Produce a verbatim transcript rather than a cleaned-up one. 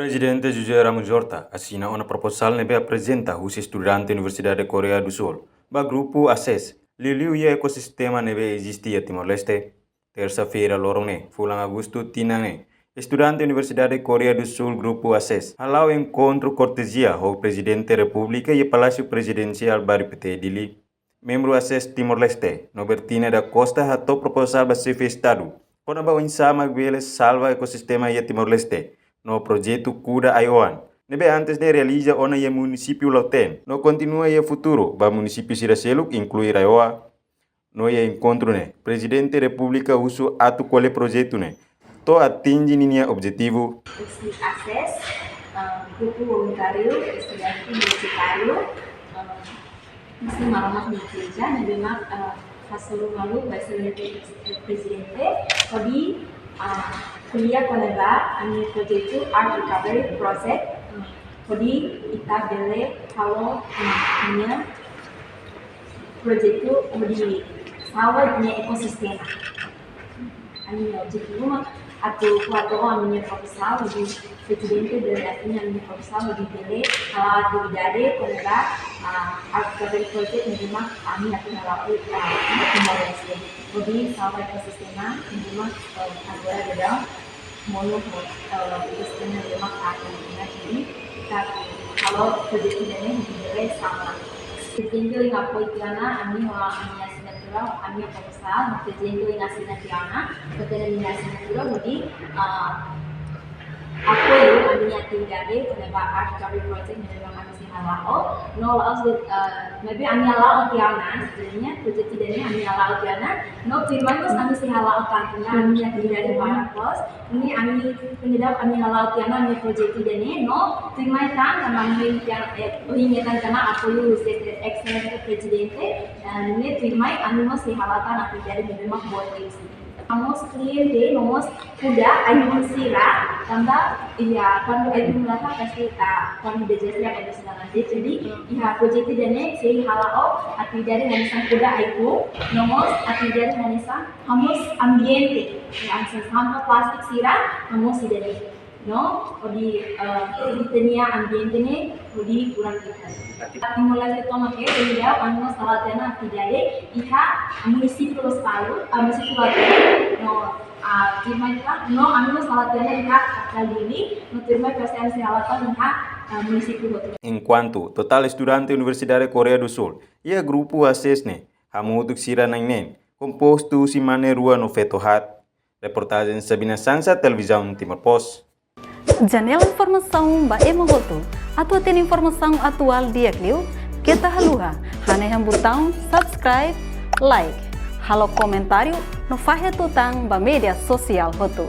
Prezidente José Ramos Horta asina ona propozál ne'ebé aprezenta husi estudante Universidade Koreia do Sul ba grupu ACES, liuliu iha ekosistema ne'ebé eziste iha Timor-Leste. Tersa-feira loron ne'e, fulan Agostu tinan ne'e, estudante Universidade Koreia do Sul grupu ACES hala'o enkontru kortezia ho Prezidente Repúblika iha Palásiu Prezidensiál Bairru Pité, Dili. Membru ACES Timor-Leste, Norbertina da Costa, hato'o propozál ba Xefe Estadu kona-ba oinsá mak bele salva ekosistema iha Timor-Leste no projetu kuda ai-oan ne'ebé antes ne'e realiza ona iha munisípiu Lautém no kontinua iha futuru ba munisípiu sira seluk, inklui RAEOA. No iha enkontru ne'e, Prezidente Repúblika husu atu ko'alia projetu ne'e to'o atinje ninia objetivu. Husi ACES, ah, grupu voluntáriu estudante universitáriu, ah, husi Maromak nia Igreja, ne'ebé mak, ah, hasoru malu ba Exelénsia Prezidente hodi, ah, ko'alia kona-ba ami-nia projetu Art Recovery Project, ah, hodi ita bele halo, ah, ami-nia projetu hodi salva ami-nia ekosistema. Ami-nia objetivu mak atu, atu hato'o ami-nia propozál hodi Prezidente bele asina ami-nia propozál hodi bele hala'o atividade kona-ba, ah, Art Recovery Project ne'ebé mak ami atu hala'o, ah, iha Timor-Leste. Hodi salva ekosistema ne'ebé mak, ah, agora daudaun monu, eh, ekosistema ne'ebé mak aat, ne'e. Jadi, ita halo projetu ida-ne'e hodi bele salva. Prezidente ohin apoiu tiha ona ami ho ami-nia asinatura, ami-nia propozál, Prezidente ohin asina tiha ona, Prezidente ohin asina tiha ona, hodi, eh, apoiu ami-nia atividade kona-ba Art Recovery Project ne'ebé mak ami sei hala'o. No la'ós, eh, maibé ami hala'o tiha ona, sebenarnya projetu ida-ne'e ami hala'o tiha ona. No tuirmai mós ami sei hala'o tan, ami-nia atividade para pos. Ne'e ami, ne'ebé ami hala'o tiha ona ami-nia projetu ida-ne'e, no tuirmai tan, tanba ami tiha, eh, ohin hetan tiha ona apoiu husi Exelénsia Prezidente, eh, ne'e tuirmai ami mós sei hala'o tan atividade ne'ebé mak boot husi. Mós kliente, no mós kuda ai-hun sira, tanba, iha, kuandu ai-hun datang pasti, ah, kuandu dezastre akontese, jadi, iha projetu ida-ne'e sei hala'o atividade hanesan kuda ai-hun, no mós atividade hanesan hamoos ambiente, hanesan sampah plástiku sira, hamoos ida-ne'e. No, hodi, eh, ita-nia ambiente ne'e, hodi kurang ita. Timor-Leste tomak, hodi ami mós hala'o tiha ona atividade iha munisípiu Lospalos, ah, munisípiu Lautém, no, ah, tuirmai tan, no ami mós hala'o tiha ona iha Dili, no tuirmai pasti ami sei hala'o tan iha, ah, munisípiu hotu. Enkuantu totál estudante Universidade Koreia do Sul iha grupu ACES ne'e, hamutuk sira na'in neen, kompostu husi mane rua no feto haat. Reportajen Sabina Sansa, Televizaun Timor Post. Janela informasaun ba ema hotu. Atu hatene informasaun atuál di'ak liu, keta haluha hanehan butaun subscribe, like, halo komentáriu no fahe tutan ba média sosiál hotu.